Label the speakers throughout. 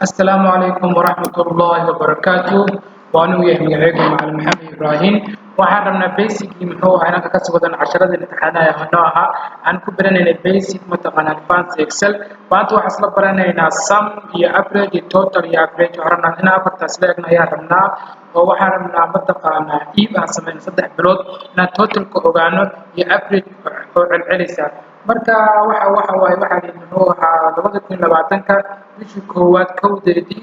Speaker 1: Asalaamu calaykum waraxmatullaahi wabarakaatu. Waa anuu yahay magacaygu Macalin Maxamed Ibraahim. Waxaan rabnaa basicii muxuu ahaa inaan kasii wadan casharadii imtixaanaha noo ahaa aan ku baranaynay basic, mataqaana, advance Excel. Maanta waxaan isla baranaynaa sum iyo average iyo total iyo average. Waxaan rabnaa inaan afartaas la egno ayaan rabnaa, oo waxaan rabnaa, mataqaanaa, iib aan samayno 3 bilood inaan totalka ogaano iyo average oo celcelisa. Marka waxa waaye, waxaa muxuu ahaa 2020-ka bishii koowaad kowdeedii,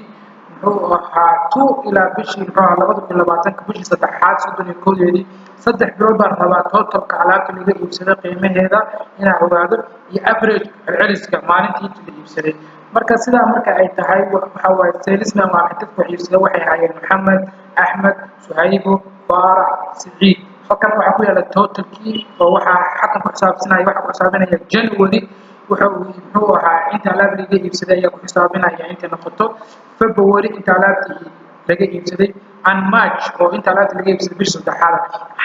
Speaker 1: muxuu ahaa two ilaa bishii, muxuu ahaa, 2020-ka bishii saddexaad 31-deedii, 3 bilood baan rabaa totalka alaabta laga iibsaday qiimaheeda inaan ogaado iyo average celceliska maalintii intii la iibsaday. Marka sidaa marka ay tahay, waxa waaye salesman waa dadka wax iibsaday waxay ahaayeen Maxamed, Axmed, Suhaybo, Faarax, Siciid. Halkan waxaa ku yaala totalkii, oo waxaa xaggan ku xisaabsanaya, waxaa ku xisaabinaya January wuxuu muxuu ahaa inta alaab laga iibsaday ayaa ku xisaabinaya inta noqoto, February inta alaabta laga iibsaday, and March oo inta alaabta laga iibsaday bisha saddexaad.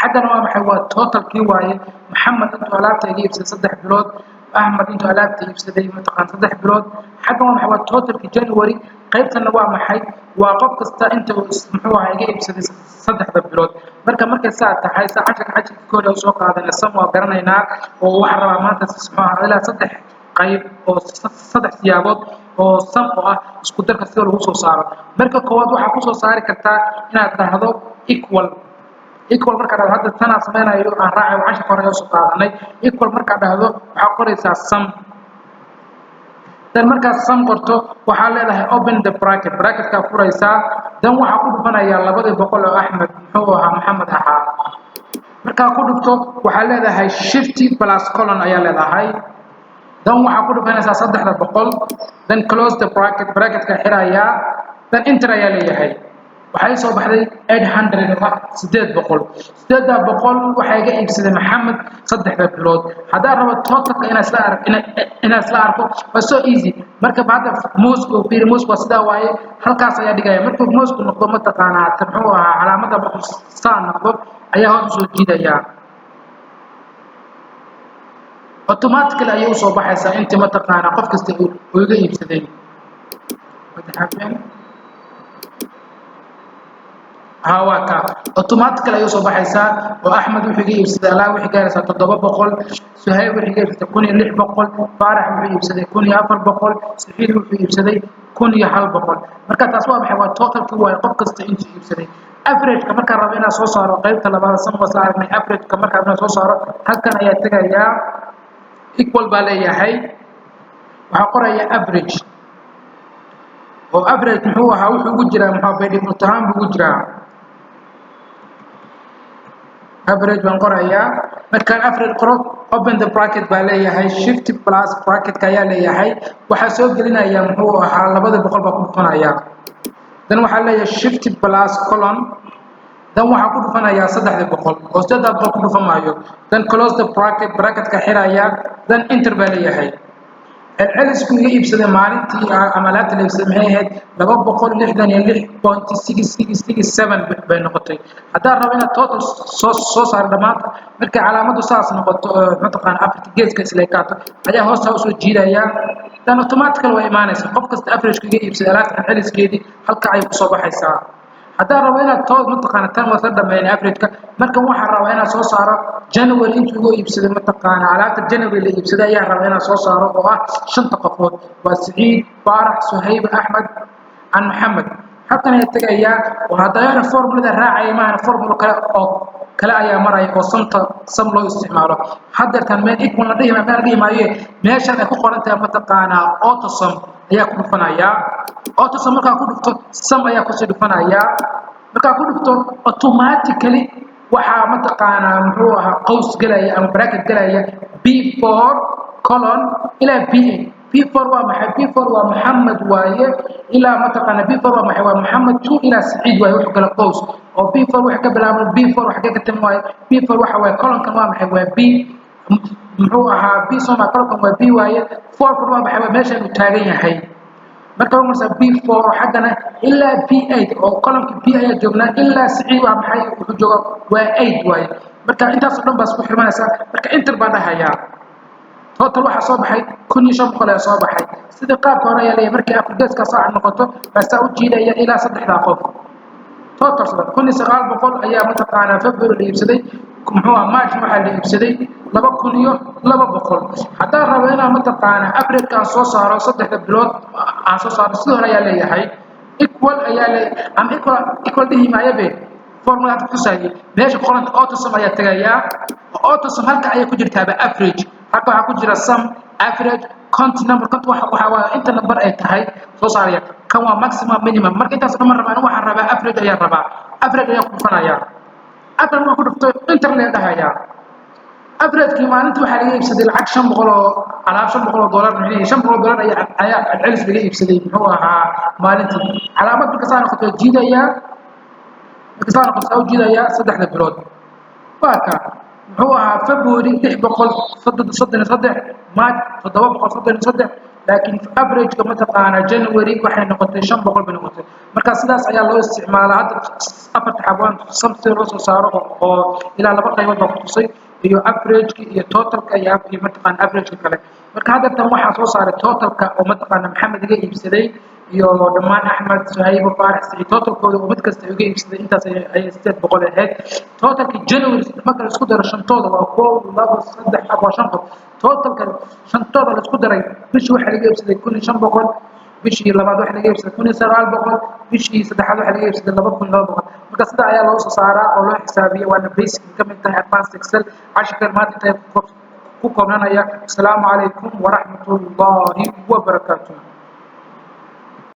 Speaker 1: Xaggana waa maxay? Waa totalkii waaye. Maxamed intuu alaabta laga iibsaday 3 bilood, Axmed intuu alaabta iibsaday, mataqaan, 3 bilood. Xaggan waa maxay? Waa totalkii January. Qaybtana waa maxay? Waa qof kasta inta uu muxuu ahaa iga iibsaday 3-da bilood. Marka markay saa tahay, saa casharka ka hore soo qaadanay sum waa garanaynaa, oo waxaan rabaa maanta muxuu ahaa ilaa saddex qayb oo saddex siyaabood oo sum oo ah isku darka sida lagu soo saaro. Marka koowaad waxaa kusoo saari kartaa inaad dhahdo equal. Equal markaa dhahdo, hadda tanaa sameynayo aan raacayo casharka hore soo qaadanay. Equal markaa dhahdo, waxaa qoraysaa sum. Dan markaad sum qorto, waxaa leedahay open the bracket, bracketkaa furaysaa. Dan waxaa ku dhufanayaa 200 oo Axmed, muxuu ahaa, Maxamed ahaa. Markaa ku dhufto, waxaa leedahay shift plus colon ayaa leedahay. Dan waxaa ku dhufanaysaa 300. Then close the bracket, bracketka xirayaa. Then enter ayaa leeyahay. Waxay soo baxday 800 oo ah 800. 800 waxaa iga iibsaday Maxamed 3-da bilood. Haddaan rabo totalka inaan isla arko, waa so easy. Marka hadda mouseka oo fiiri, mouseka waa sidaa waaye, halkaas ayaa dhigaya. Markuu mouseku noqdo, mataqaanaa, muxuu ahaa, calaamadda markuu saa noqdo ayaa hoos usoo jiidayaa, automatically ayay usoo baxaysaa intii, mataqaanaa, qof kasta uu iga iibsaday. What happened? Ha, waa ka automatically ayay usoo baxaysaa, oo Axmed wuxuu iga iibsaday alaa waxay gaaraysaa 700, Suhayb wuxuu iga iibsaday 1600, Faarax wuxuu iibsaday 1400, Saciid wuxuu iibsaday 1100. Marka taas waa maxay? Waa totalkii waaye, qof kasta intuu iibsaday. Average-ka markaan rabo inaan soo saaro, qaybta labaad sum waa aragnay. Average-ka markaan rabo inaan soo saaro, halkan ayaa tegayaa, equal baa leeyahay, waxaa qoraya average, oo average muxuu ahaa, wuxuu ugu jiraa, muxuu by default ahaan buu ugu jiraa. Average baan qorayaa. Markaan average qoro, open the bracket baa leeyahay, shift plus bracketka ayaa leeyahay. Waxaa soo gelinaya, muxuu ahaa, 200 baa ku dhufanaya. Dan waxaa leeyahay shift plus colon. Dan waxaa ku dhufanayaa 300, oo 300 ku dhufan maayo. Dan close the bracket, bracketka xiraya. Dan enter baa leeyahay. Celcelisku iga iibsaday maalintii ama alaabta la iibsaday maxay ahayd? 266.6667 bay noqotay. Haddaan rabo inaad total soo saaro dhammaanta, markay calaamaddu saas noqoto, mataqaana, afarta geeska isleekaato ayaa hoosta usoo jiidayaa. Dan automatically waa imaanaysa qof kasta average iga iibsaday alaabta celceliskeedii halka ayay kusoo baxaysaa. Haddaan rabo inaad toos, mataqaana, tan waa la dhameyn average-ka. Markan waxaan rabaa inaan soo saaro January intuu igu iibsaday, mataqaana, alaabta January la iibsaday ayaan rabaa inaan soo saaro, oo ah shanta qofood, waa Saciid, Faarax, Suhayb, Axmed an Maxamed. Halkan ayaa tegayaa, oo haddana formulada raacaya maahana, formula kale oo kale ayaa maraya oo sumta sum loo isticmaalo. Haddeertan meel equal la dhihi, meel la dhihi maayo, meeshan ay ku qoran tahay, mataqaanaa, AutoSum ayaa ku dhufanayaa. AutoSum markaa ku dhufto, sum ayaa kusii dhufanayaa. Markaa ku dhufto, automatically waxaa, mataqaanaa, muxuu ahaa, qaws gelaya ama bracket gelaya B4 colon ilaa B8. B4 waa maxay? B4 waa Maxamed waaye ilaa, mataqaana, B4 waa maxay? Waa Maxamed 2 ilaa Saciid waaye. Wuxuu kala qaws oo B4 waxa ka bilaabmay, B4 waxa ka timi waaye. B4 waxa waaye colonkan waa maxay? Waa B, muxuu ahaa, B soma, colonkan waa B waaye. 4 kun waa maxay? Waa meeshan uu taagan yahay. Marka marsa B4 xaggana ilaa B8, oo columnka B ayaa joognaa ilaa Saciid waa maxay? Wuxuu joogaa waa 8 waaye. Marka intaas oo dhan baa isku xirmanaysaa. Marka enter baan dhahayaa. Total waxaa soo baxay 1500 ayaa soo baxay. Sidii qaabka hore ayaa leeyahay, markii afargeeska saac noqoto baasaa u jiidaya ilaa saddexdaa qof. Total 1900 ayaa mataqaanaa February la iibsaday. Muxuu ah, March waxaa la iibsaday 2200. Haddaan rabo inaan mataqaanaa average aan soo saaro, saddexda bilood aan soo saaro, sidii hore ayaa leeyahay equal ayaa leeyahay, ama equal dhihi maayabe, formula hadda tusayay meesha qoranta AutoSum ayaa tagayaa. AutoSum halka ayay ku jirtaaba. Average halka waxaa ku jira sum, average, count number. Count waxa waa inta number ay tahay soo saaraya. Kan waa maximum, minimum. Marka intaas dhan ma rabaa anigu, waxaan rabaa average ayaan rabaa. Average ayaan ku dhufanayaa. Average waan ku dhuftay, enter lee dhahayaa. Averagekii maalinta waxaa laga iibsaday lacag 500 oo alaab, $500 micnihii $500 ayaa celcelis laga iibsaday, muxuu ahaa, maalintii. Calaamad marka saa noqoto jiidayaa, marka saa noqoto saa u jiidayaa saddexda bilood. Waa ka, muxuu ahaa, February 633, March 733, laakiin averageka mataqaanaa January waxay noqotay 500 bay noqotay. Marka sidaas ayaa loo isticmaalaa. Hadda afarta xabwaan sum sida loo soo saaro oo ilaa laba qaybood baa ku tusay, iyo averageka iyo totalka iyo mataqaana averageka kale. Marka hadda tan waxaa soo saaray totalka oo mataqaana Maxamed iga iibsaday iyo dhammaan Axmed, Suhaybo, Faarax, Saciid, totalkooda oo mid kasta iga iibsaday intaas ayay 800 ahayd. Totalka January marka la isku daro shantooda waa kow, labo, saddex, waa shan qof. Totalka shantooda la isku daray bishii waxaa laga iibsaday 1500, bishii labaad waxaa laga iibsaday 1900, bishii saddexaad waxaa laga iibsaday 2200. Marka sidaa ayaa loo soo saaraa oo loo xisaabiya, waana basic ka mid tahay advanced Excel. Cashirkan maanta intay ku koobnanaya. Asalaamu calaykum waraxmatullaahi wabarakaatuh.